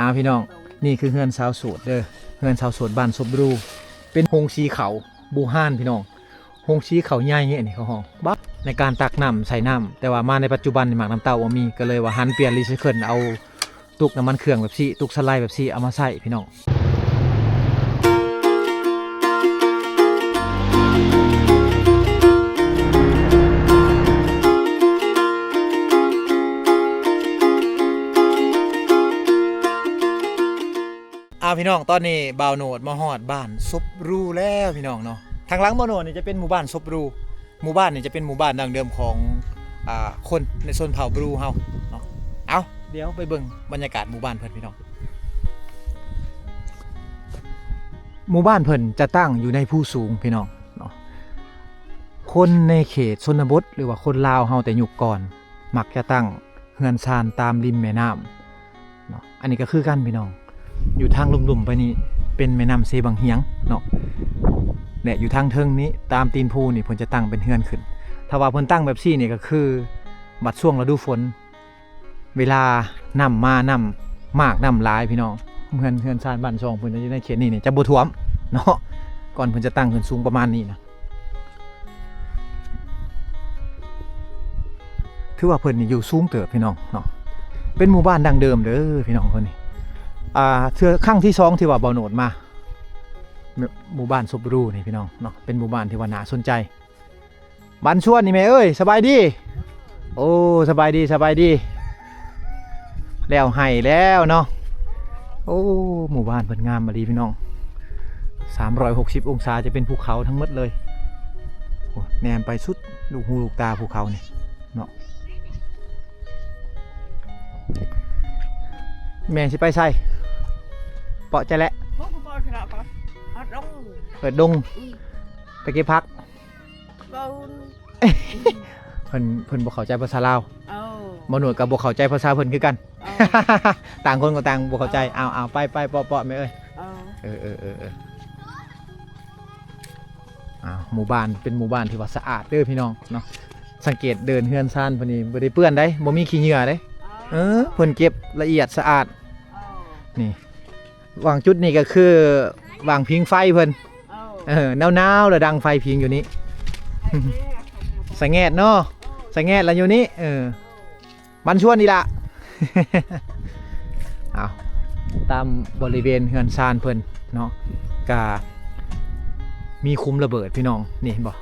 ອ້າວ ພີ່ນ້ອງ ນີ້ຄືເຮືອນຊາວໂສດເດີ ເຮືອນຊາວໂສດບ້ານສົບບຣູ ເປັນໂຮງສີເຂົ້າບູຮານ ພີ່ນ້ອງ ໂຮງສີເຂົ້າໃຫຍ່ ອັນນີ້ເຂົາຮ້ອງ ບັກ ໃນການຕັກນ້ຳໃສ່ນ້ຳ ແຕ່ວ່າມາໃນປັດຈຸບັນນີ້ໝາກນ້ຳເຕົ້າບໍ່ມີ ກໍເລີຍວ່າຫັນປ່ຽນຣີໄຊເຄິນ ເອົາຕຸກນ້ຳມັນເຄື່ອງແບບຊີ້ ຕຸກສະໄລແບບຊີ້ ເອົາມາໃຊ້ ພີ່ນ້ອງ. ອ້າວ ພີ່ນ້ອງ ຕອນນີ້ບ່າວໂນດມາຮອດບ້ານສົບບຣູແລ້ວ ພີ່ນ້ອງເນາະ. ທາງຫຼັງບ່າວໂນດນີ້ຈະເປັນໝູ່ບ້ານສົບບຣູ ໝູ່ບ້ານນີ້ຈະເປັນໝູ່ບ້ານດັ້ງເດີມຂອງ ອ່າ ຄົນໃນຊົນເຜົ່າບຣູເຮົາເນາະ. ເອົາ ດຽວໄປເບິ່ງບັນຍາກາດໝູ່ບ້ານເພິ່ນ ພີ່ນ້ອງ. ໝູ່ບ້ານເພິ່ນຈະຕັ້ງຢູ່ໃນພູສູງ ພີ່ນ້ອງເນາະ. ຄົນໃນເຂດຊົນນະບົດ ຫຼືວ່າຄົນລາວເຮົາແຕ່ຍຸກກ່ອນ ມັກຈະຕັ້ງເຮືອນຊານຕາມລິມແມ່ນ້ຳເນາະ. ອັນນີ້ກໍຄືກັນ ພີ່ນ້ອງ ຢູ່ທາງລຸ່ມໆໄປນີ້ເປັນແມ່ນ້ຳເຊບັ້ງຮຽງເນາະ ແລະ ຢູ່ທາງເທິງນີ້ ຕາມຕີນພູນີ້ ເພິ່ນຈະຕັ້ງເປັນເຮືອນຂຶ້ນ. ຖ້າວ່າເພິ່ນຕັ້ງແບບຊີ້ນີ້ ກໍຄືບັດຊ່ວງລະດູຝົນ ເວລານ້ຳມາ ນ້ຳມາກ ນ້ຳຫຼາຍ ພີ່ນ້ອງ ເຮືອນ ເຮືອນຊານບ້ານຊ່ອງເພິ່ນຢູ່ໃນເຂດນີ້ນີ້ຈະບໍ່ຖ້ວມເນາະ ກ່ອນເພິ່ນຈະຕັ້ງຂຶ້ນສູງປະມານນີ້ນະ. ຖືວ່າເພິ່ນນີ້ຢູ່ສູງເຕີບ ພີ່ນ້ອງເນາະ. ເປັນໝູ່ບ້ານດັ້ງເດີມເດີ ພີ່ນ້ອງ ຄົນນີ້ ອ່າ ເທື່ອຄັ້ງທີສອງທີ່ວ່າບ່າວໂນດມາ ໝູ່ບ້ານສົບບຣູນີ້ ພີ່ນ້ອງເນາະ ເປັນໝູ່ບ້ານທີ່ວ່າໜ້າສົນໃຈ. ບັນຊວນນີ້ແມ່ເອີຍ ສະບາຍດີ. ໂອ້ ສະບາຍດີ ສະບາຍດີ. ແລ້ວໄຮ່ແລ້ວເນາະ. ໂອ້ ໝູ່ບ້ານເພິ່ນງາມອີ່ຫຼີ ພີ່ນ້ອງ ສາມຮ້ອຍຫົກສິບອົງສາ ຈະເປັນພູເຂົາທັງໝົດເລີຍ. ໂອ້ ແນມໄປສຸດລູກຫູລູກຕາພູເຂົານີ້ເນາະ. ແມ່ຊິໄປໃສ? ເປາະຈະແລະ ເປີດດົງ ອືມ ໄປເກັບຜັກ. ເວົ້າ ເພິ່ນ ເພິ່ນບໍ່ເຂົ້າໃຈພາສາລາວ. ເອີ ໝໍໜວດກໍບໍ່ເຂົ້າໃຈພາສາເພິ່ນຄືກັນ. ເອີ ຕ່າງຄົນກໍຕ່າງບໍ່ເຂົ້າໃຈ. ເອີ ເອົາ ເອົາ ໄປ ໄປ ເປາະ ເປາະ ແມ່ເອີຍ. ເອີ ເອີ ເອີ ເອີ ອ້າວ ໝູ່ບ້ານ ເປັນໝູ່ບ້ານທີ່ວ່າສະອາດເດີ ພີ່ນ້ອງເນາະ. ສັງເກດເດີ່ນເຮືອນຊານເພິ່ນນີ້ບໍ່ໄດ້ເປື້ອນໃດ ບໍ່ມີຂີ້ເຫຍື້ອໃດ. ເອີ ເພິ່ນເກັບລະອຽດສະອາດ. ນີ້ ຫວ່າງຈຸດນີ້ກໍຄືຫວ່າງຜິງໄຟເພິ່ນ. ເອີ ໜາວໆ ລະດັງໄຟຜິງຢູ່ນີ້. ສະແງດເນາະ ສະແງດລະຢູ່ນີ້. ເອີ ບັນຊວນນີ້ລະ. ເອົາ ຕາມບໍລິເວນເຮືອນຊານເພິ່ນເນາະ ກະມີຄຸມລະເບີດ ພີ່ນ້ອງ. ນີ້ເຫັນບໍ່?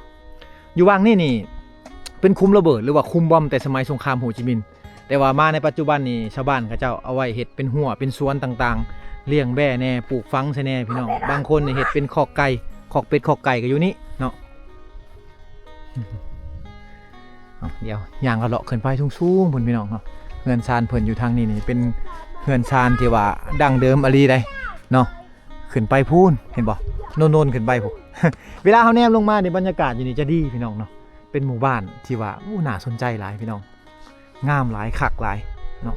ຢູ່ຫວ່າງນີ້ນີ້ ເປັນຄຸມລະເບີດ ຫຼືວ່າຄຸມບອມແຕ່ສະໄໝສົງຄາມໂຮຈິມິນ. ແຕ່ວ່າມາໃນປັດຈຸບັນນີ້ ຊາວບ້ານເຂົາເຈົ້າເອົາໄວ້ເຮັດເປັນຮົ້ວເປັນສວນຕ່າງໆ ລ້ຽງແບ້ແດ່ ປູກຝັງໃສ່ແດ່ ພີ່ນ້ອງ. ບາງຄົນນີ້ເຮັດເປັນຄອກໄກ່ ຄອກເປັດຄອກໄກ່ກໍຢູ່ນີ້ເນາະ. ເອົາ ດຽວຍ່າງເລາະໆຂຶ້ນໄປສູງໆພຸ້ນ ພີ່ນ້ອງເນາະ. ເຮືອນຊານເພິ່ນຢູ່ທາງນີ້ນີ້ ເປັນເຮືອນຊານທີ່ວ່າດັ້ງເດີມອີ່ຫຼີໃດເນາະ. ຂຶ້ນໄປພຸ້ນ ເຫັນບໍ່? ໂນ້ນໆຂຶ້ນໄປພຸ້ນ. ເວລາເຮົາແນມລົງມານີ້ ບັນຍາກາດຢູ່ນີ້ຈະດີ ພີ່ນ້ອງເນາະ. ເປັນໝູ່ບ້ານທີ່ວ່າ ໂອ້ ໜ້າສົນໃຈຫຼາຍ ພີ່ນ້ອງ. ງາມຫຼາຍ ຄັກຫຼາຍເນາະ.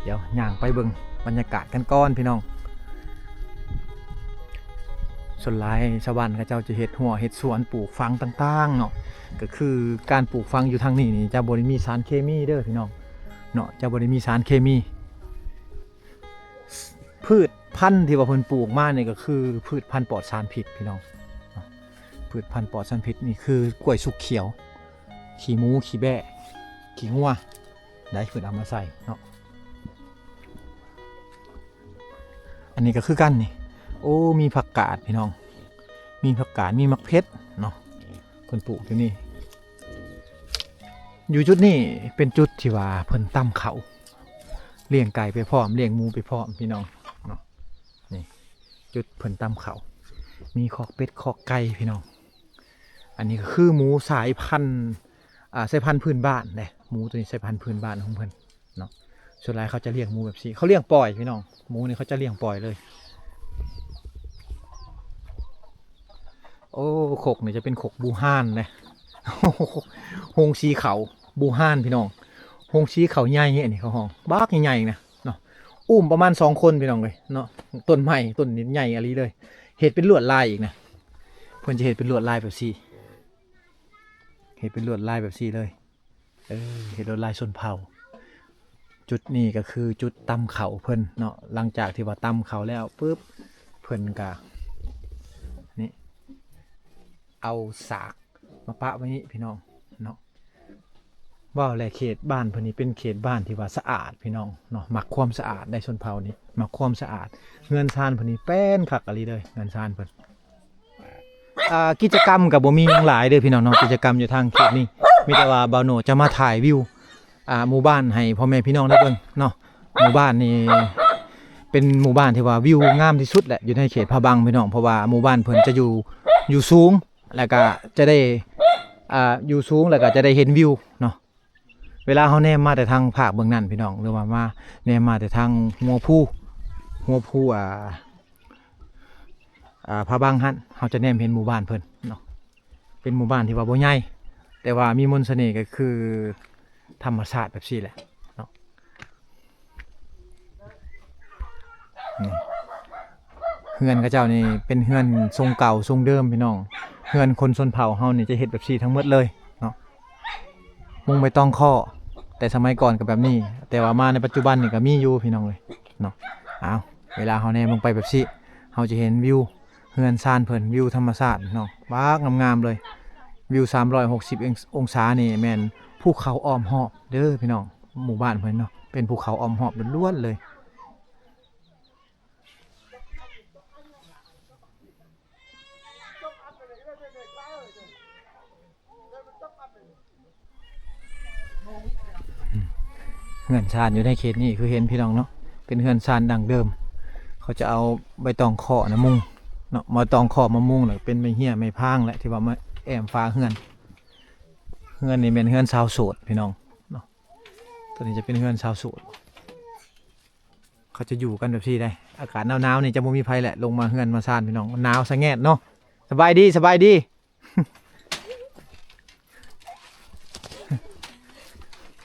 ດຽວຍ່າງໄປເບິ່ງບັນຍາກາດກັນກ່ອນ ພີ່ນ້ອງ. ສ່ວນຫຼາຍຊາວບ້ານເຂົາເຈົ້າຈະເຮັດຮົ້ວເຮັດສວນ ປູກຝັງຕ່າງໆເນາະ. ກໍຄືການປູກຝັງຢູ່ທາງນີ້ນີ້ ຈະບໍ່ໄດ້ມີສານເຄມີເດີ ພີ່ນ້ອງເນາະ. ຈະບໍ່ໄດ້ມີສານເຄມີ. ພືດພັນທີ່ວ່າເພິ່ນປູກມານີ້ກໍຄືພືດພັນປອດສານພິດ ພີ່ນ້ອງ. ພືດພັນປອດສານພິດນີ້ຄືກ້ວຍສຸກຂຽວ ຂີ້ໝູ ຂີ້ແບ້ ຂີ້ງົວ ໄດ້ ເພິ່ນເອົາມາໃສ່ເນາະ. ອັນນີ້ກໍຄືກັນນີ້. ໂອ້ ມີຜັກກາດ ພີ່ນ້ອງ ມີຜັກກາດ ມີໝາກເຜັດເນາະ ເພິ່ນປູກຢູ່ນີ້. ຢູ່ຈຸດນີ້ເປັນຈຸດທີ່ວ່າເພິ່ນຕຳເຂົ້າ ລ້ຽງໄກ່ໄປພ້ອມ ລ້ຽງໝູໄປພ້ອມ ພີ່ນ້ອງເນາະ. ນີ້ຈຸດເພິ່ນຕຳເຂົ້າ ມີຄອກເປັດຄອກໄກ່ ພີ່ນ້ອງ. ອັນນີ້ກໍຄືໝູສາຍພັນ ອ່າ ສາຍພັນພື້ນບ້ານເດ້. ໝູໂຕນີ້ສາຍພັນພື້ນບ້ານຂອງເພິ່ນເນາະ. ສ່ວນຫຼາຍເຂົາຈະລ້ຽງໝູແບບຊີ້ ເຂົາລ້ຽງປ່ອຍ ພີ່ນ້ອງ. ໝູນີ້ເຂົາຈະລ້ຽງປ່ອຍເລີຍ. ໂອ້ ຄົກນີ້ຈະເປັນຄົກບູຮານເດ້. ໂຮງສີເຂົ້າບູຮານ ພີ່ນ້ອງ. ໂຮງສີເຂົ້າໃຫຍ່ ອັນນີ້ເຂົາຮ້ອງ ບັກໃຫຍ່ໆນະເນາະ. ອຸ້ມປະມານສອງຄົນ ພີ່ນ້ອງເອີຍເນາະ. ຕົ້ນໄມ້ຕົ້ນນີ້ໃຫຍ່ອີ່ຫຼີເລີຍ. ເຮັດເປັນລວດລາຍອີກນະ. ເພິ່ນຈະເຮັດເປັນລວດລາຍແບບຊີ້ ເຮັດເປັນລວດລາຍແບບຊີ້ເລີຍ. ເອີ ເຮັດລວດລາຍຊົນເຜົ່າ. ຈຸດນີ້ກໍຄືຈຸດຕຳເຂົ້າເພິ່ນເນາະ. ຫຼັງຈາກທີ່ວ່າຕຳເຂົ້າແລ້ວປຶບ ເພິ່ນກໍ ນີ້ ເອົາສາກມາປະໄວ້ນີ້ພີ່ນ້ອງເນາະ. ເວົ້າແລ້ວເຂດບ້ານເພິ່ນນີ້ເປັນເຂດບ້ານທີ່ວ່າສະອາດພີ່ນ້ອງເນາະ, ມັກຄວາມສະອາດໃດ໋ ຊົນເຜົ່ານີ້ມັກຄວາມສະອາດ. ເຮືອນຊານເພິ່ນນີ້ແປ້ນຄັກອີ່ຫຼີເລີຍ ເຮືອນຊານເພິ່ນ. ອ່າ ກິດຈະກຳກໍບໍ່ມີຫຍັງຫຼາຍເດີພີ່ນ້ອງເນາະ, ກິດຈະກຳຢູ່ທາງເຂດນີ້ ມີແຕ່ວ່າບ່າວໂນຈະມາຖ່າຍວິວ ອ່າ ໝູ່ບ້ານໃຫ້ພໍ່ແມ່ພີ່ນ້ອງໄດ້ເບິ່ງເນາະ. ໝູ່ບ້ານນີ້ເປັນໝູ່ບ້ານທີ່ວ່າວິວງາມທີ່ສຸດແຫຼະ ຢູ່ໃນເຂດພະບັງພີ່ນ້ອງ, ເພາະວ່າໝູ່ບ້ານເພິ່ນຈະຢູ່ ຢູ່ສູງ ແລ້ວກໍຈະໄດ້ ອ່າ ຢູ່ສູງ ແລ້ວກໍຈະໄດ້ເຫັນວິວເນາະ. ເວລາເຮົາແນມມາແຕ່ທາງພາກເບື້ອງນັ້ນພີ່ນ້ອງ ຫຼືວ່າມາ ແນມມາແຕ່ທາງຫົວພູ ຫົວພູ ອ່າ ອ່າ ພະບັງຫັ້ນ ເຮົາຈະແນມເຫັນໝູ່ບ້ານເພິ່ນເນາະ. ເປັນໝູ່ບ້ານທີ່ວ່າບໍ່ໃຫຍ່ ແຕ່ວ່າມີມົນສະເໜ່ກໍຄືທຳມະຊາດແບບຊີ້ແຫຼະເນາະ. ນີ້ ເຮືອນເຂົາເຈົ້ານີ້ເປັນເຮືອນຊົງເກົ່າຊົງເດີມພີ່ນ້ອງ. ເຮືອນຄົນຊົນເຜົ່າເຮົານີ້ຈະເຮັດແບບຊີ້ທັງໝົດເລີຍເນາະ, ມຸງໃບຕອງເຄາະ ແຕ່ສະໄໝກ່ອນກໍແບບນີ້ ແຕ່ວ່າມາໃນປັດຈຸບັນນີ້ກໍມີຢູ່ພີ່ນ້ອງເອີຍເນາະ. ເອົາ ເວລາເຮົາແນມລົງໄປແບບຊີ້ ເຮົາຈະເຫັນວິວເຮືອນຊານເພິ່ນ ວິວທຳມະຊາດເນາະ, ປາກງາມໆເລີຍ. ວິວສາມຮ້ອຍຫົກສິບອົງ ອົງສານີ້ແມ່ນພູເຂົາອ້ອມຮອບເດີພີ່ນ້ອງ. ໝູ່ບ້ານເພິ່ນເນາະ ເປັນພູເຂົາອ້ອມຮອບລ້ວນໆເລີຍ. ເຮືອນຊານຢູ່ໃນເຂດນີ້ຄືເຫັນພີ່ນ້ອງເນາະ, ເປັນເຮືອນຊານດັ້ງເດີມ. ເຂົາຈະເອົາໃບຕອງເຄາະນະມຸງເນາະ, ໃບຕອງເຄາະມາມຸງ ແລ້ວເປັນໄມ້ເຮ້ຍໄມ້ພາງແຫຼະ ທີ່ວ່າມາແອ້ມຝາເຮືອນ. ເຮືອນນີ້ແມ່ນເຮືອນຊາວໂສດພີ່ນ້ອງເນາະ, ຕົວນີ້ຈະເປັນເຮືອນຊາວໂສດ. ເຂົາຈະຢູ່ກັນແບບຊີ້ໄດ໋. ອາກາດໜາວໆນີ້ຈະບໍ່ມີໃຜແຫຼະ ລົງມາເຮືອນມາຊານພີ່ນ້ອງ, ມັນໜາວສະແງດເນາະ. ສະບາຍດີ ສະບາຍດີ.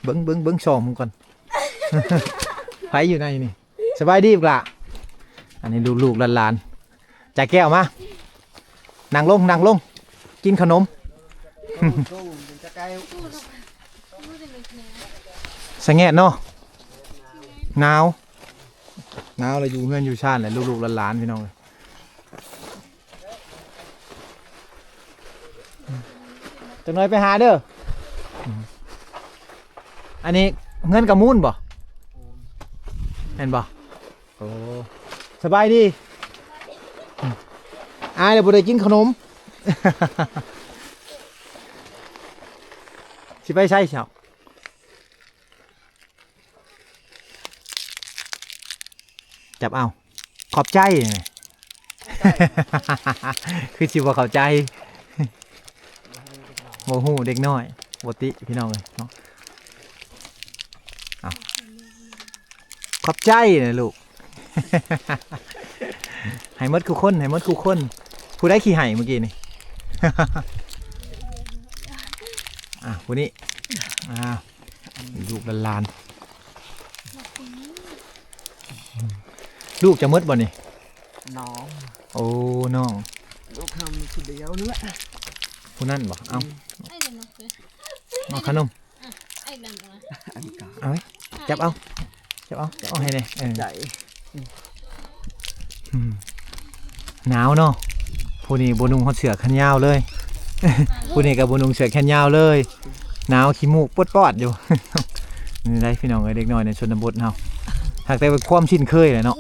ເບິ່ງ ເບິ່ງ ເບິ່ງຊ່ອງມັນກ່ອນ ໃຜຢູ່ໃນນີ້. ສະບາຍດີບັກຫຼ້າ. ອັນນີ້ລູກໆຫຼານໆ. ຈາແກ້ວມາ ນັ່ງລົງ ນັ່ງລົງ ກິນຂະໜົມ. ສະແງດເນາະ, ໜາວ ໜາວ ແລ້ວຢູ່ເຮືອນຢູ່ຊານແຫຼະ ລູກໆຫຼານໆ ພີ່ນ້ອງເອີຍ. ຈັກໜ່ອຍໄປຫາເດີ. ອັນນີ້ເຮືອນກະມູນບໍ່? ແມ່ນບໍ່? ໂອ້ ສະບາຍດີ. ອາຍແລ້ວບໍ່ໄດ້ກິນຂະໜົມ. ຊິໄປໃສເຈົ້າ? ຈັບເອົາ ຂອບໃຈ. ຄືຊິບໍ່ເຂົ້າໃຈ ບໍ່ຮູ້ເດັກນ້ອຍ ບໍ່ຕິພີ່ນ້ອງເອີຍເນາະ. ເອົາ ຂອບໃຈນະລູກ. ໃຫ້ໝົດຄູ່ຄົນ ໃຫ້ໝົດຄູ່ຄົນ. ຜູ້ໃດຂີ້ໄຫ້ມື້ກີ້ນີ້? ອ່າ ຜູ້ນີ້. ອ່າ ລູກຫຼານໆ. ລູກຈະໝົດບໍ່ນີ້? ນ້ອງ. ໂອ້ ນ້ອງ. ລູກເຮົາມີຜູ້ດຽວນັ້ນແຫຼະ. ຜູ້ນັ້ນບໍ່? ເອົາ ອືມ ເອົາຂະໜົມ. ເອົາໄວ້ ຈັບເອົາ ຈັບເອົາ ຈັບເອົາໃຫ້ແດ່. ເອີ ໃຈ ອືມ ໜາວເນາະ. ຜູ້ນີ້ບໍ່ນຸ່ງຮອດເສື້ອແຂນຍາວເລີຍ ຜູ້ນີ້ກໍບໍ່ນຸ່ງເສື້ອແຂນຍາວເລີຍ. ໜາວຂີ້ມູກປອດໆຢູ່. ນີ້ໄດ໋ພີ່ນ້ອງເອີຍ ເດັກນ້ອຍໃນຊົນນະບົດເຮົາ ຫາກແຕ່ວ່າຄວາມຊິນເຄີຍແຫຼະເນາະ.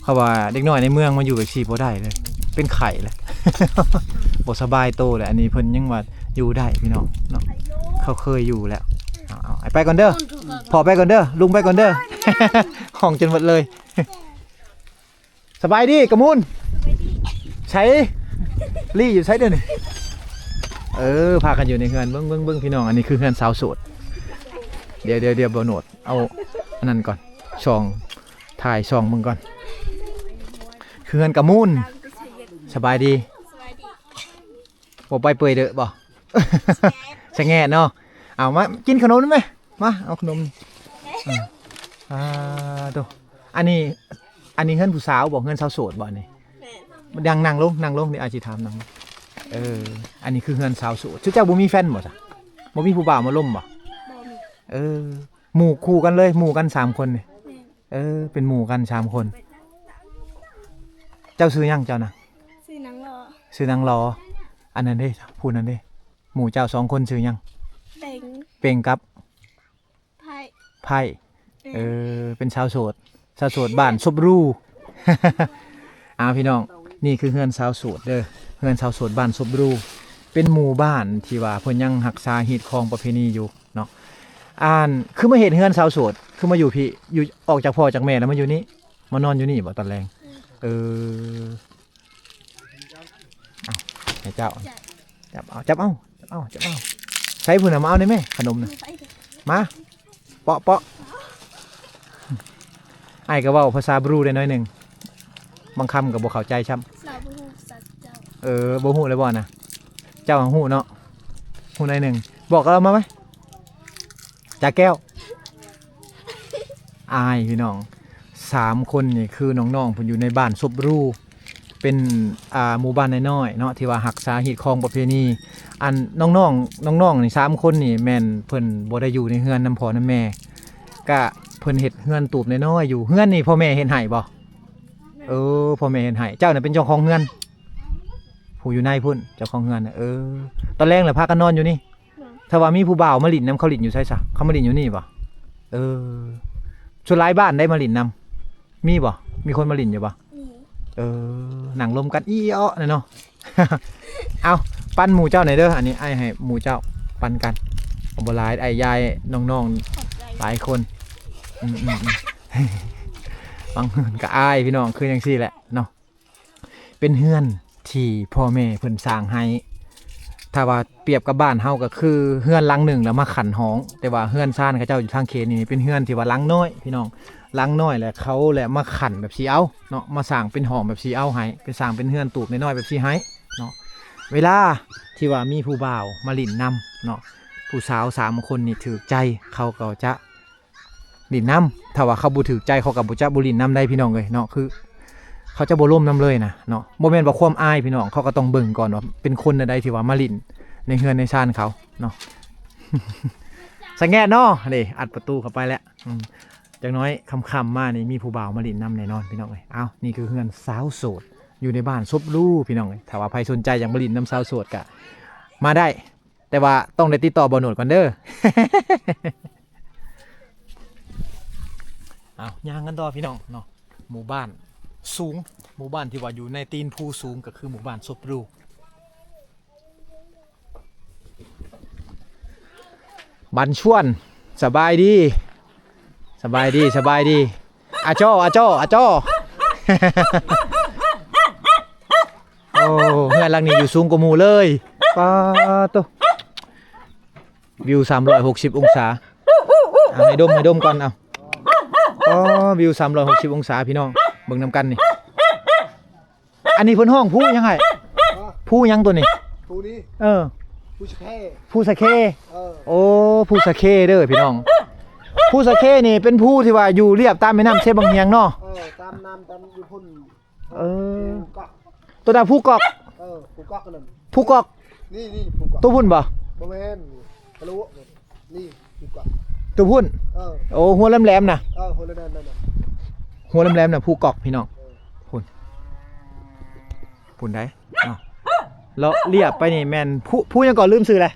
ເພາະວ່າເດັກນ້ອຍໃນເມືອງມາຢູ່ແບບຊີ້ບໍ່ໄດ້ເລີຍ ເປັນໄຂ້ແຫຼະ ບໍ່ສະບາຍໂຕແຫຼະ. ອັນນີ້ເພິ່ນຍັງວ່າຢູ່ໄດ້ພີ່ນ້ອງເນາະ ເຂົາເຄີຍຢູ່ແລ້ວ. ເອົາ ເອົາ ໄປກ່ອນເດີ ພໍ່ໄປກ່ອນເດີ ລຸງໄປກ່ອນເດີ. ຮ້ອງຈົນໝົດເລີຍ. ສະບາຍດີກະມູນ. ໃສ ລີ້ຢູ່ໃສດຽວນີ້? ເອີ ພາກັນຢູ່ໃນເຮືອນ. ເບິ່ງ ເບິ່ງ ເບິ່ງ ພີ່ນ້ອງ ອັນນີ້ຄືເຮືອນສາວໂສດ. ດຽວ ດຽວ ດຽວ ບ່າວໂນດ ເອົາອັນນັ້ນກ່ອນ ສ່ອງ ຖ່າຍສ່ອງເບິ່ງກ່ອນ. ຄືເຮືອນກະມູນ. ສະບາຍດີ. ສະບາຍດີ. ບໍ່ໄປເປີຍເດີບໍ່? ສະແງດເນາະ. ເອົາມາກິນຂະໜົມໄດ້ໄໝ? ມາເອົາຂະໜົມ. ອືມ ອ່າ ໂຕ ອັນນີ້ ອັນນີ້ເຮືອນຜູ້ສາວບໍ່? ເຮືອນສາວໂສດບໍ່ອັນນີ້? ແມ່ນ. ນັ່ງ ນັ່ງລົງ ນັ່ງລົງ ດຽວອ້າຍຊິຖາມ ນັ່ງ. ເອີ ອັນນີ້ຄືເຮືອນສາວໂສດ. ຊຸເຈົ້າບໍ່ມີແຟນບໍ່ຊະ? ບໍ່ມີຜູ້ບ່າວມາລົມບໍ່? ບໍ່ມີ. ເອີ ໝູ່ຄູ່ກັນເລີຍ ໝູ່ກັນສາມຄົນນີ້? ແມ່ນ. ເອີ ເປັນໝູ່ກັນສາມຄົນ. ເຈົ້າຊື່ຫຍັງເຈົ້ານະ? ຊື່ນາງຫຼໍ່. ຊື່ນາງຫຼໍ່. ອັນນັ້ນເດ້ ຜູ້ນັ້ນເດ້ ໝູ່ເຈົ້າສອງຄົນຊື່ຫຍັງ? ເປັງ. ເປັງກັບ ໄພ້. ໄພ້. ເອີ ເປັນສາວໂສດ ສາວໂສດບ້ານສົບຣູ. ອ້າວ ພີ່ນ້ອງ ນີ້ຄືເຮືອນສາວໂສດເດີ ເຮືອນສາວໂສດບ້ານສົບຣູ ເປັນໝູ່ບ້ານທີ່ວ່າເພິ່ນຍັງຮັກສາຮີດຄອງປະເພນີຢູ່ເນາະ. ອັນ ຄືມາເຮັດເຮືອນສາວໂສດ ຄືມາຢູ່ພີ້ ຢູ່ ອອກຈາກພໍ່ຈາກແມ່ແລ້ວມາຢູ່ນີ້ ມານອນຢູ່ນີ້ບໍ່ຕອນແລງ? ເອີ. ເອົາ ໃຫ້ເຈົ້າ ຈັບເອົາ ຈັບເອົາ ຈັບເອົາ ຈັບເອົາ. ໃສ່ພຸ້ນນະ ມາເອົາໄດ້ແມ ຂະໜົມນະ ມາ ເປາະ ເປາະ. ອ້າຍກໍເວົ້າພາສາບຣູໄດ້ໜ້ອຍໜຶ່ງ ບາງຄຳກໍບໍ່ເຂົ້າໃຈຊ້ຳ. ເຮົາບໍ່ຮູ້ພາສາເຈົ້າ. ເອີ ບໍ່ຮູ້ເລີຍບໍ່ນະ? ເຈົ້າຮູ້ເນາະ ຮູ້ໜ້ອຍໜຶ່ງ. ບອກກັບລາວມາໄໝ? ຈາແກ້ວ ອາຍ ພີ່ນ້ອງ ສາມຄົນນີ້ຄືນ້ອງໆເພິ່ນຢູ່ໃນບ້ານສົບຣູ ເປັນ ອ່າ ໝູ່ບ້ານນ້ອຍໆເນາະ ທີ່ວ່າຮັກສາຮີດຄອງປະເພນີ. ອັນນ້ອງໆ ນ້ອງໆນີ້ສາມຄົນນີ້ແມ່ນເພິ່ນບໍ່ໄດ້ຢູ່ໃນເຮືອນນຳພໍ່ນຳແມ່ ກະເພິ່ນເຮັດເຮືອນຕູບນ້ອຍໆຢູ່. ເຮືອນນີ້ພໍ່ແມ່ເຮັດໃຫ້ບໍ່? ເອີ ພໍ່ແມ່ເຮັດໃຫ້. ເຈົ້ານະເປັນເຈົ້າຂອງເຮືອນ ຜູ້ຢູ່ໃນພຸ້ນ ເຈົ້າຂອງເຮືອນນະ. ເອີ ຕອນແລງລະພາກັນນອນຢູ່ນີ້. ຖ້າວ່າມີຜູ້ບ່າວມາຫຼິ້ນນຳ ເຂົາຫຼິ້ນຢູ່ໃສຊະ? ເຂົາມາຫຼິ້ນຢູ່ນີ້ບໍ່? ເອີ ສ່ວນຫຼາຍບ້ານໃດມາຫຼິ້ນນຳ ມີບໍ່? ມີຄົນມາຫຼິ້ນຢູ່ບໍ່? ມີ. ເອີ ນັ່ງລົມກັນອີ່ເອາະນະເນາະ. ເອົາ ປັນໝູ່ເຈົ້າແດ່ເດີ ອັນນີ້ອ້າຍໃຫ້ໝູ່ເຈົ້າປັນກັນ. ບໍ່ຫຼາຍ ອ້າຍຢາຍນ້ອງໆຫຼາຍຄົນ. ອືມໆໆ ບາງຄົນກໍອາຍ ພີ່ນ້ອງ ຄືຈັ່ງຊີ້ແຫຼະເນາະ. ເປັນເຮືອນທີ່ພໍ່ແມ່ເພິ່ນສ້າງໃຫ້ ຖ້າວ່າປຽບກັບບ້ານເຮົາກໍຄືເຮືອນຫຼັງໜຶ່ງແລ້ວມາຂັ້ນຫ້ອງ ແຕ່ວ່າເຮືອນຊານເຂົາເຈົ້າຢູ່ທາງເຂດນີ້ເປັນເຮືອນທີ່ວ່າຫຼັງນ້ອຍ ພີ່ນ້ອງ ຫຼັງນ້ອຍ ແລະເຂົາແຫຼະມາຂັ້ນແບບຊີ້ເອົາເນາະ ມາສ້າງເປັນຫ້ອງແບບຊີ້ເອົາໃຫ້ ເປັນສ້າງເປັນເຮືອນຕູບນ້ອຍໆແບບຊີ້ໃຫ້ເນາະ. ເວລາທີ່ວ່າມີຜູ້ບ່າວມາຫຼິ້ນນຳເນາະ ຜູ້ສາວສາມຄົນນີ້ຖືກໃຈ ເຂົາກໍຈະ ຫຼິ້ນນຳ ຖ້າວ່າເຂົາບໍ່ຖືກໃຈ ເຂົາກໍບໍ່ຈະບໍ່ຫຼິ້ນນຳໄດ້ ພີ່ນ້ອງເອີຍເນາະ. ຄືເຂົາຈະບໍ່ລົມນຳເລີຍນະເນາະ. ບໍ່ແມ່ນວ່າຄວາມອາຍ ພີ່ນ້ອງ ເຂົາກໍຕ້ອງເບິ່ງກ່ອນວ່າເປັນຄົນແນວໃດທີ່ວ່າມາຫຼິ້ນໃນເຮືອນໃນຊານເຂົາເນາະ. ສະແງດເນາະ ເດ້ ອັດປະຕູເຂົ້າໄປແລ້ວ. ອືມ ຈັກໜ້ອຍຄ່ຳໆມານີ້ມີຜູ້ບ່າວມາຫຼິ້ນນຳແນ່ນອນ ພີ່ນ້ອງເອີຍ. ເອົ້າ ນີ້ຄືເຮືອນສາວໂສດ ຢູ່ໃນບ້ານສົບຣູ ພີ່ນ້ອງເອີຍ. ຖ້າວ່າໃຜສົນໃຈຢາກມາຫຼິ້ນນຳສາວໂສດກະມາໄດ້ ແຕ່ວ່າຕ້ອງໄດ້ຕິດຕໍ່ບ່າວໂນດກ່ອນເດີ. ເອົາ ຍ່າງກັນຕໍ່ພີ່ນ້ອງເນາະ. ໝູ່ບ້ານສູງ ໝູ່ບ້ານທີ່ວ່າຢູ່ໃນຕີນພູສູງ ກໍຄືໝູ່ບ້ານສົບຣູ. ບັນຊວນ ສະບາຍດີ ສະບາຍດີ ສະບາຍດີ. ອາຈໍ ອາຈໍ ອາຈໍ. ໂອ້ ເຮືອນຫຼັງນີ້ຢູ່ສູງກວ່າໝູ່ເລີຍ. ປາໂຕ ວິວສາມຮ້ອຍຫົກສິບອົງສາ. ເອົາ ໃຫ້ດົມ ໃຫ້ດົມກ່ອນ ເອົາ. ອໍ ວິວສາມຮ້ອຍຫົກສິບອົງສາ ພີ່ນ້ອງ ເບິ່ງນຳກັນນີ້. ອັນນີ້ເພິ່ນຮ້ອງພູຫຍັງອ້າຍ? ຮະ? ພູຫຍັງໂຕນີ້? ພູນີ້? ເອີ ພູສະເຄ. ພູສະເຄ. ເອີ ໂອ້ ພູສະເຄເດີພີ່ນ້ອງ. ພູສະເຄນີ້ເປັນພູທີ່ວ່າຢູ່ລຽບຕາມແມ່ນ້ຳເຊບັງຫຽງເນາະ. ເອີ ຕາມນ້ຳ ຕາມຢູ່ພຸ້ນ. ເອີ ພູກອກ. ໂຕນັ້ນພູກອກ. ເອີ ພູກອກນັ້ນ. ພູກອກ. ນີ້ໆ ພູກອກ. ໂຕພຸ້ນບໍ່? ບໍ່ແມ່ນ ທະລຸ. ນີ້ ພູກອກ ໂຕພຸ້ນ. ເອີ ໂອ້ ຫົວແຫຼມໆນະ. ເອີ ຫົວແຫຼມໆນັ້ນນະ ຫົວແຫຼມໆນະ ພູກອກ ພີ່ນ້ອງ. ເອີ ພຸ້ນ ພຸ້ນໃດ໋ເນາະ. ເລາະລຽບໄປນີ້ແມ່ນພູ ພູຫຍັງເກາະ ລືມຊື່ແລ້ວ.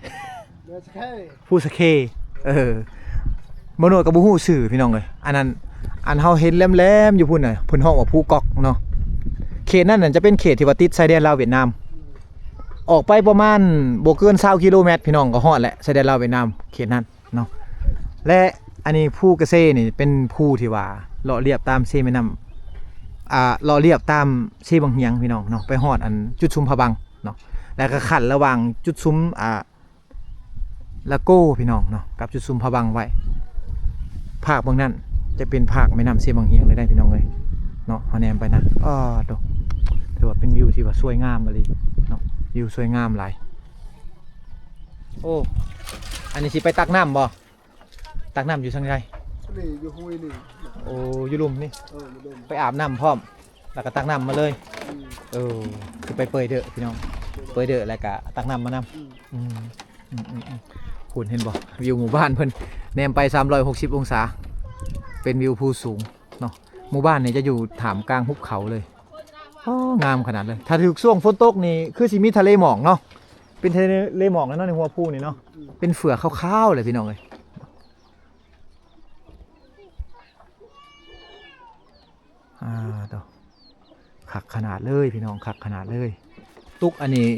ພູສະເຄ. ເອີ ບໍ່ໂນດກໍບໍ່ຮູ້ຊື່ ພີ່ນ້ອງເອີຍ. ອັນນັ້ນ ອັນເຮົາເຫັນແຫຼມໆຢູ່ພຸ້ນນະ ເພິ່ນຮ້ອງວ່າພູກອກເນາະ. ເຂດນັ້ນນະຈະເປັນເຂດທີ່ວ່າຕິດຊາຍແດນລາວຫວຽດນາມ. ອອກໄປປະມານບໍ່ເກີນຊາວກິໂລແມັດ ພີ່ນ້ອງ ກໍຮອດແຫຼະ ຊາຍແດນລາວຫວຽດນາມ ເຂດນັ້ນເນາະ. ແລະ ອັນນີ້ພູກະເຊນີ້ເປັນພູທີ່ວ່າເລາະລຽບຕາມເຊແມ່ນ້ຳ ອ່າ ເລາະລຽບຕາມເຊບັງຫຽງ ພີ່ນ້ອງເນາະ ໄປຮອດອັນຈຸດຊຸມພະບັງເນາະ. ແລ້ວກໍຂັ້ນລະຫວ່າງຈຸດຊຸມ ອ່າ ລະໂກ ພີ່ນ້ອງເນາະ ກັບຈຸດຊຸມພະບັງໄວ້. ພາກເບື້ອງນັ້ນຈະເປັນພາກແມ່ນ້ຳເຊບັງຫຽງເລີຍໄດ໋ ພີ່ນ້ອງເອີຍເນາະ. ເຮົາແນມໄປນະ ອ້າໂຕ ຖືວ່າເປັນວິວທີ່ວ່າສວຍງາມອີ່ຫຼີເນາະ ວິວສວຍງາມຫຼາຍ. ໂອ້ ອັນນີ້ຊິໄປຕັກນ້ຳບໍ່? ຕັກນ້ຳຢູ່ທາງໃດ? ນີ້ຢູ່ຫ້ວຍນີ້. ໂອ້ ຢູ່ລຸ່ມນີ້. ເອີ ຢູ່ລຸ່ມ. ໄປອາບນ້ຳພ້ອມ ແລ້ວກໍຕັກນ້ຳມາເລີຍ. ອືມ ເອີ ຄືໄປເປີຍເດີ ພີ່ນ້ອງ ເປີຍເດີ ແລ້ວກໍຕັກນ້ຳມານຳ. ອືມ ອືມ ອືມ ອືມ ອືມ. ພຸ້ນເຫັນບໍ່ ວິວໝູ່ບ້ານເພິ່ນ ແນມໄປສາມຮ້ອຍຫົກສິບອົງສາ ເປັນວິວພູສູງເນາະ. ໝູ່ບ້ານນີ້ຈະຢູ່ທ່າມກາງຫຸບເຂົາເລີຍ. ໂອ້ ງາມຂະໜາດເລີຍ. ຖ້າຖືກຊ່ວງຝົນຕົກນີ້ ຄືຊິມີທະເລໝອກເນາະ. ເປັນທະເລໝອກແລ້ວເນາະ ໃນຫົວພູນີ້ເນາະ. ເປັນເຝືອກຂາວໆເລີຍ ພີ່ນ້ອງເອີຍ. ອ່າ ໂຕ ຄັກຂະໜາດເລີຍພີ່ນ້ອງ ຄັກຂະໜາດເລີຍ. ຕຸກອັນນີ້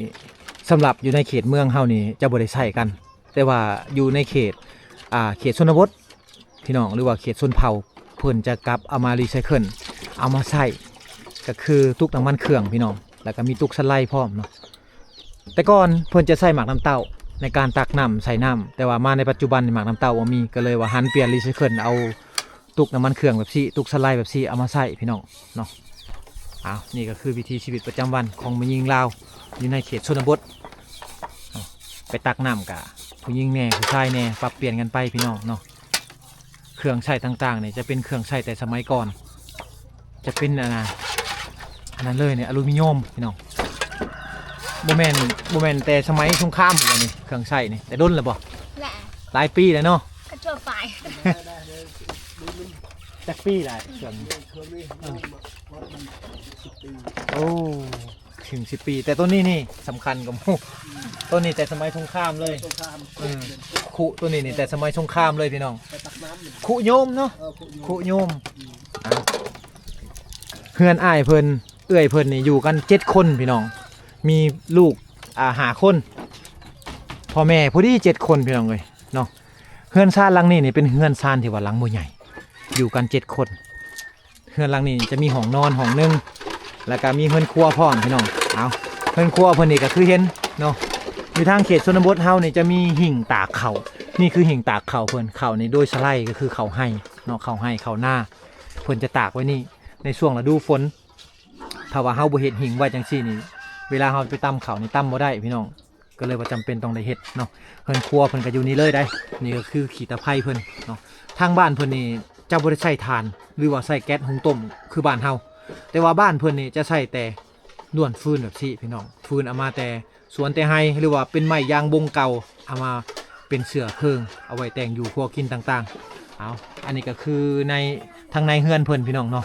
ສຳລັບຢູ່ໃນເຂດເມືອງເຮົານີ້ຈະບໍ່ໄດ້ໃຊ້ກັນ, ແຕ່ວ່າຢູ່ໃນເຂດ ອ່າ ເຂດຊົນນະບົດພີ່ນ້ອງ ຫຼືວ່າເຂດຊົນເຜົ່າ ເພິ່ນຈະກັບເອົາມາຣີໄຊເຄິນ ເອົາມາໃຊ້ ກໍຄືຕຸກນ້ຳມັນເຄື່ອງພີ່ນ້ອງ ແລ້ວກໍມີຕຸກສະໄລພ້ອມເນາະ. ແຕ່ກ່ອນເພິ່ນຈະໃຊ້ໝາກນ້ຳເຕົ້າໃນການຕັກນ້ຳໃສ່ນ້ຳ, ແຕ່ວ່າມາໃນປັດຈຸບັນນີ້ໝາກນ້ຳເຕົ້າບໍ່ມີ ກໍເລີຍວ່າຫັນປ່ຽນຣີໄຊເຄິນ ເອົາຕຸກນ້ຳມັນເຄື່ອງແບບຊີ້ ຕຸກສະໄລແບບຊີ້ ເອົາມາໃຊ້ພີ່ນ້ອງເນາະ. ອ້າວ ນີ້ກໍຄືວິຖີຊີວິດປະຈຳວັນຂອງແມ່ຍິງລາວຢູ່ໃນເຂດຊົນນະບົດເນາະ. ໄປຕັກນ້ຳກະຜູ້ຍິງແດ່ ຜູ້ຊາຍແດ່ ປັບປ່ຽນກັນໄປພີ່ນ້ອງເນາະ. ເຄື່ອງໃຊ້ຕ່າງໆນີ້ຈະເປັນເຄື່ອງໃຊ້ແຕ່ສະໄໝກ່ອນ ຈະເປັນອັນນະ ອັນນັ້ນເລີຍນີ້ ອາລູມີນຽມພີ່ນ້ອງ. ບໍ່ແມ່ນ ບໍ່ແມ່ນແຕ່ສະໄໝສົງຄາມບໍ່ນີ້ ເຄື່ອງໃຊ້ນີ້ ແຕ່ດົນແລ້ວບໍ່? ຫຼາຍ ຫຼາຍປີແລ້ວເນາະ. ກະທົ່ວໄປ ຈັກປີຫຼາຍເຄື່ອງ? ໂອ້ ເຖິງສິບປີ ແຕ່ໂຕນີ້ນີ້ສຳຄັນກວ່າໝູ່. ໂຕນີ້ແຕ່ສະໄໝສົງຄາມເລີຍ ສົງຄາມ ເອີ ຄຸໂຕນີ້ນີ້ແຕ່ສະໄໝສົງຄາມເລີຍພີ່ນ້ອງ. ໄປຕັກນ້ຳ ຄຸໂຍມເນາະ ເອີ ຄຸໂຍມ ຄຸໂຍມ. ເຮືອນອ້າຍເພິ່ນ ເອື້ອຍເພິ່ນນີ້ຢູ່ກັນເຈັດຄົນພີ່ນ້ອງ ມີລູກ ອ່າ ຫ້າຄົນ ພໍ່ແມ່ພໍດີເຈັດຄົນພີ່ນ້ອງເອີຍເນາະ. ເຮືອນຊານຫຼັງນີ້ນີ້ເປັນເຮືອນຊານທີ່ວ່າຫຼັງບໍ່ໃຫຍ່ ຢູ່ກັນເຈັດຄົນ. ເຮືອນຫຼັງນີ້ຈະມີຫ້ອງນອນຫ້ອງໜຶ່ງ ແລ້ວກະມີເຮືອນຄົວພ້ອມພີ່ນ້ອງ. ເອົາ ເຮືອນຄົວເພິ່ນນີ້ກໍຄືເຫັນເນາະ ຢູ່ທາງເຂດຊົນນະບົດເຮົານີ້ຈະມີຫິ້ງຕາກເຂົ້າ. ນີ້ຄືຫິ້ງຕາກເຂົ້າເພິ່ນ ເຂົ້ານີ້ໂດຍສະໄລກໍຄືເຂົ້າໄຮ່ເນາະ ເຂົ້າໄຮ່ເຂົ້ານາ ເພິ່ນຈະຕາກໄວ້ນີ້ໃນຊ່ວງລະດູຝົນ. ຖ້າວ່າເຮົາບໍ່ເຮັດຫິ້ງໄວ້ຈັ່ງຊີ້ນີ້ ເວລາເຮົາໄປຕຳເຂົ້ານີ້ຕຳບໍ່ໄດ້ພີ່ນ້ອງ. ກໍເລີຍວ່າຈຳເປັນຕ້ອງໄດ້ເຮັດເນາະ. ເຮືອນຄົວເພິ່ນກໍຢູ່ນີ້ເລີຍໄດ໋ ນີ້ກໍຄືຂີ້ຕາໄພເພິ່ນເນາະ. ທາງບ້ານເພິ່ນນີ້ຈະບໍ່ໄດ້ໃຊ້ຖ່ານ ຫຼືວ່າໃຊ້ແກັສຫຸງຕົ້ມຄືບ້ານເຮົາ, ແຕ່ວ່າບ້ານເພິ່ນນີ້ຈະໃຊ້ແຕ່ດ້ວນຟືນແບບຊີ້ພີ່ນ້ອງ, ຟືນເອົາມາແຕ່ສວນແຕ່ໄຮ່ ຫຼືວ່າເປັນໄມ້ຢາງບົງເກົ່າ ເອົາມາເປັນເຊື້ອເພີງ ເອົາໄວ້ແຕ່ງຢູ່ຄົວກິນຕ່າງໆ. ເອົາ ອັນນີ້ກໍຄືໃນ ທາງໃນເຮືອນເພິ່ນພີ່ນ້ອງເນາະ,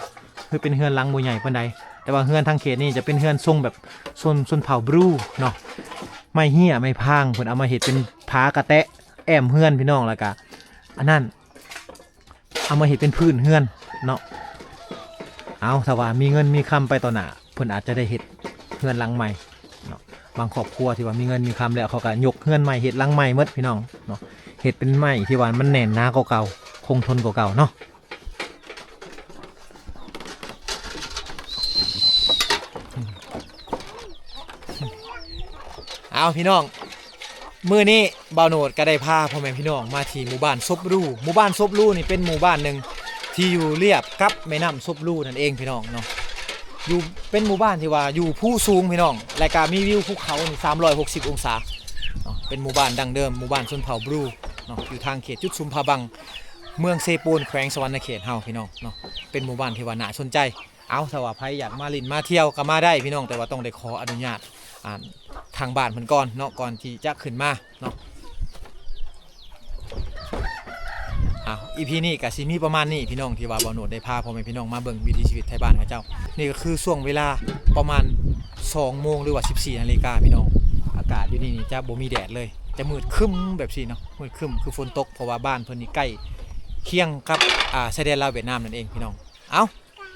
ຄືເປັນເຮືອນຫຼັງບໍ່ໃຫຍ່ປານໃດ, ແຕ່ວ່າເຮືອນທາງເຂດນີ້ຈະເປັນເຮືອນຊົງແບບຊົນ ຊົນເຜົ່າບຣູເນາະ, ໄມ້ເຮ້ຍໄມ້ພາງ ເພິ່ນເອົາມາເຮັດເປັນຝາກະແຕະແອ້ມເຮືອນພີ່ນ້ອງ, ແລ້ວກະອັນນັ້ນເອົາມາເຮັດເປັນພື້ນເຮືອນເນາະ. ເອົາ ຖ້າວ່າມີເງິນມີຄຳໄປຕໍ່ໜ້າ ເພິ່ນອາດຈະໄດ້ເຮັດເຮືອນຫຼັງໃໝ່ເນາະ. ບາງຄອບຄົວທີ່ວ່າມີເງິນມີຄຳແລ້ວ ເຂົາກໍຍົກເຮືອນໃໝ່ ເຮັດຫຼັງໃໝ່ໝົດພີ່ນ້ອງເນາະ, ເຮັດເປັນໄມ້ທີ່ວ່າມັນແໜ້ນໜາກວ່າເກົ່າ ຄົງທົນກວ່າເກົ່າເນາະ. ເອົາ ພີ່ນ້ອງ ມື້ນີ້ບ່າວໂນດກໍໄດ້ພາພໍ່ແມ່ພີ່ນ້ອງມາທີ່ໝູ່ບ້ານສົບຫຼູ. ໝູ່ບ້ານສົບຫຼູນີ້ເປັນໝູ່ບ້ານໜຶ່ງທີ່ຢູ່ລຽບກັບແມ່ນ້ຳສົບຫຼູນັ້ນເອງພີ່ນ້ອງເນາະ. ຢູ່ ເປັນໝູ່ບ້ານທີ່ວ່າຢູ່ພູສູງພີ່ນ້ອງ, ແລະກະມີວິວພູເຂົານີ້ສາມຮ້ອຍຫົກສິບອົງສາເນາະ. ເປັນໝູ່ບ້ານດັ້ງເດີມ ໝູ່ບ້ານຊົນເຜົ່າບຣູເນາະ, ຢູ່ທາງເຂດຈຸດຊຸມຜາບັງ ເມືອງເຊໂປນ ແຂວງສະຫວັນນະເຂດເຮົາພີ່ນ້ອງເນາະ. ເປັນໝູ່ບ້ານທີ່ວ່າໜ້າສົນໃຈ. ເອົາ ຖ້າວ່າໃຜຢາກມາຫຼິ້ນມາທ່ຽວກໍມາໄດ້ພີ່ນ້ອງ, ແຕ່ວ່າຕ້ອງໄດ້ຂໍອະນຸຍາດ ອ່າ ທາງບ້ານເພິ່ນກ່ອນເນາະ ກ່ອນທີ່ຈະຂຶ້ນມາເນາະ. ເອົາ ອີພີນີ້ກໍຊິມີປະມານນີ້ພີ່ນ້ອງ, ທີ່ວ່າບ່າວໂນດໄດ້ພາພໍ່ແມ່ພີ່ນ້ອງມາເບິ່ງວິຖີຊີວິດໄທບ້ານເຂົາເຈົ້າ. ນີ້ກໍຄືຊ່ວງເວລາປະມານສອງໂມງ ຫຼືວ່າສິບສີ່ນາລິກາພີ່ນ້ອງ. ອາກາດຢູ່ນີ້ນີ້ຈະບໍ່ມີແດດເລີຍ, ຈະມືດຄຶ້ມແບບຊີ້ເນາະ, ມືດຄຶ້ມຄືຝົນຕົກ ເພາະວ່າບ້ານເພິ່ນນີ້ໃກ້ຄຽງກັບ ອ່າ ຊາຍແດນລາວຫວຽດນາມນັ້ນເອງພີ່ນ້ອງ. ເອົາ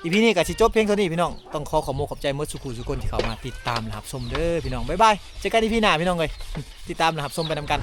ອີພີນີ້ກໍຊິຈົບພຽງເທົ່ານີ້ພີ່ນ້ອງ. ຕ້ອງຂໍຂອບອົກຂອບໃຈໝົດສູ່ຄູ່ສູ່ຄົນທີ່ເຂົ້າມາຕິດຕາມ ແລະ ຮັບຊົມເດີພີ່ນ້ອງ. ບາຍບາຍ, ເຈີກັນອີພີໜ້າພີ່ນ້ອງເອີຍ, ຕິດຕາມ ແລະ ຮັບຊົມໄປນຳກັນ.